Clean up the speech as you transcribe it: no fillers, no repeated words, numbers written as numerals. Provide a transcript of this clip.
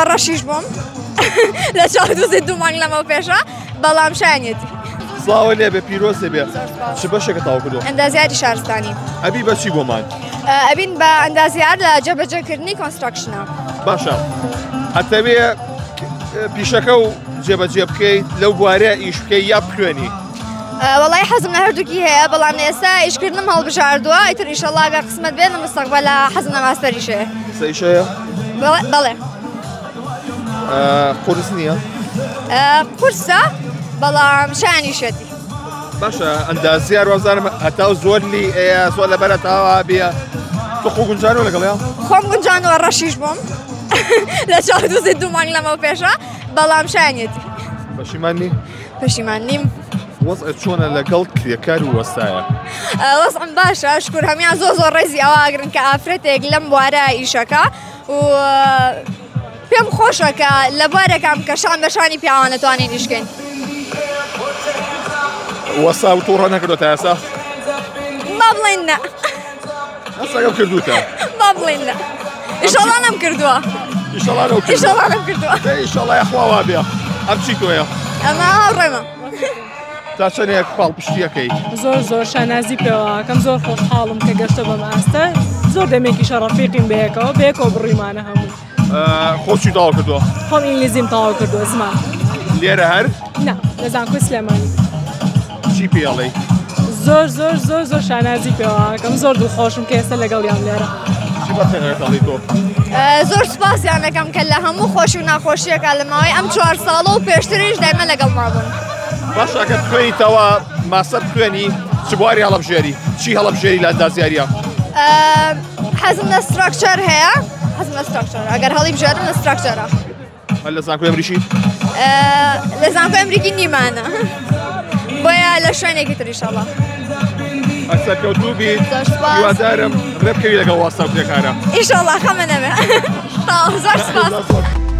گونجاندووە ڕەشیش بووم لە چاو دووزی دوو مانگ لەمەو پێشە بەڵام شایەنیەتی. سڵاوە لێ بێ پیرۆزێ بێ چ بەشێکە تاو کردووە؟ ئەندازیاری شارستانی. ئەبی بە چی بۆمان؟ ئەبین بە ئەندازیار لە جێبەجێکردنی construction ە. باشە ئەتەوێ پیشەکە و جێبەجێ بکەیت لەو بوارە ئیش بکەی یا بخوێنی؟ وەڵای حەزم لە هەردووکی هەیە بەڵام ئێستا ئیشکردنم هەڵبژاردووە ئیتر ئیشەڵا گەر قسمەت بێت لە مستەقبەلا حەزم لە ماستەریش هەیە. ئێستا ئیش هەیە؟ بەڵێ. قورس نییە؟ قورسە بەڵام شایانیشێتی. باشە ئەندازیار وازانم هەتاو زۆر لی ئەیە زۆر لەبەر هەتاوا بێ تۆ خۆ گونجانەوە لەگەڵیا؟ خۆم گونجانەوە ڕەشیش بووم لە چاو دووزی دوو مانگ لەمەو پێشە بەڵام شایانیەتی. پەشیمان نی؟ پەشیمان نیم. وەزعت چۆنە لەگەڵ کرێکار و وەستایە؟ وەزعم باشە شکر هەمیان زۆر زۆر ڕێزی ئەوە ئەگرن کە ئافرەتێک لەم بوارە ئیشەکە و پێم خۆشە کە لە بوارێکام کە شان بە شانی پیاوان دەتوانین ئیش کەین. وەستا و تووڕە نەکردووە تا ئێستا؟ با بڵێین نا. هەستەکەم کردووتە. با بڵێین نا. ئیشەڵا نەم کردووە. ئیشەڵا نەم کردووە. ئیشەڵا نەم کردووە. دەی ئیشەڵا یاخوا وا بێ. ئەم چی تۆیە؟ ئەمە هاوڕێمە. تا چەندێک پاڵپشتیەکەی؟ زۆر زۆر شانازی پێوەکەم زۆر خۆشحاڵم کە گەشتە بەم ئاستە زۆر دەمێکیشە ڕەفیقین بەیەکەوە بەیەکەوە بڕیمانە هەموو. خۆ چی تەواو کردووە؟ خۆم ئینگلیزیم تەواو کردووە زمان. لێرە هەر؟ نا لە زانکۆی سلێمانی. چی پێ ئەڵێی؟ زۆر زۆر زۆر زۆر شانازی پێوەکەم زۆر دڵخۆشم کە ئێستا لەگەڵیان لێرە. چی بە خێرهات ئەڵێی تۆ؟ زۆر سوپاسیان دەکەم کە لە هەموو خۆشی و ناخۆشیەکە لە ماوەی ئەم چوار ساڵە و پێشتریش دایمە لەگەڵما بوون. باشە ئەگەر بخوێنیتەوە ماستەر بخوێنی چ بواری هەڵەبژێری؟ چی هەڵەبژێری لە ئەندازیاریە؟ حەزم لە structure هەیە حەزم لە structure ئەگەر هەڵی بژێرم لە structure ە. هەر لە زانکۆی ئەمریکی؟ لە زانکۆی ئەمریکی نیمانە بۆیە لە شوێنێکی تر ئیشەڵا. هەر سەرکەوتوو بیت زۆر سوپاس. هیوادارم ڕێ بکەوی لەگەڵ واستا و کرێکارە. ئیشەڵا خەمە نەبێ. تەواو زۆر سوپاس. زۆر سوپاس.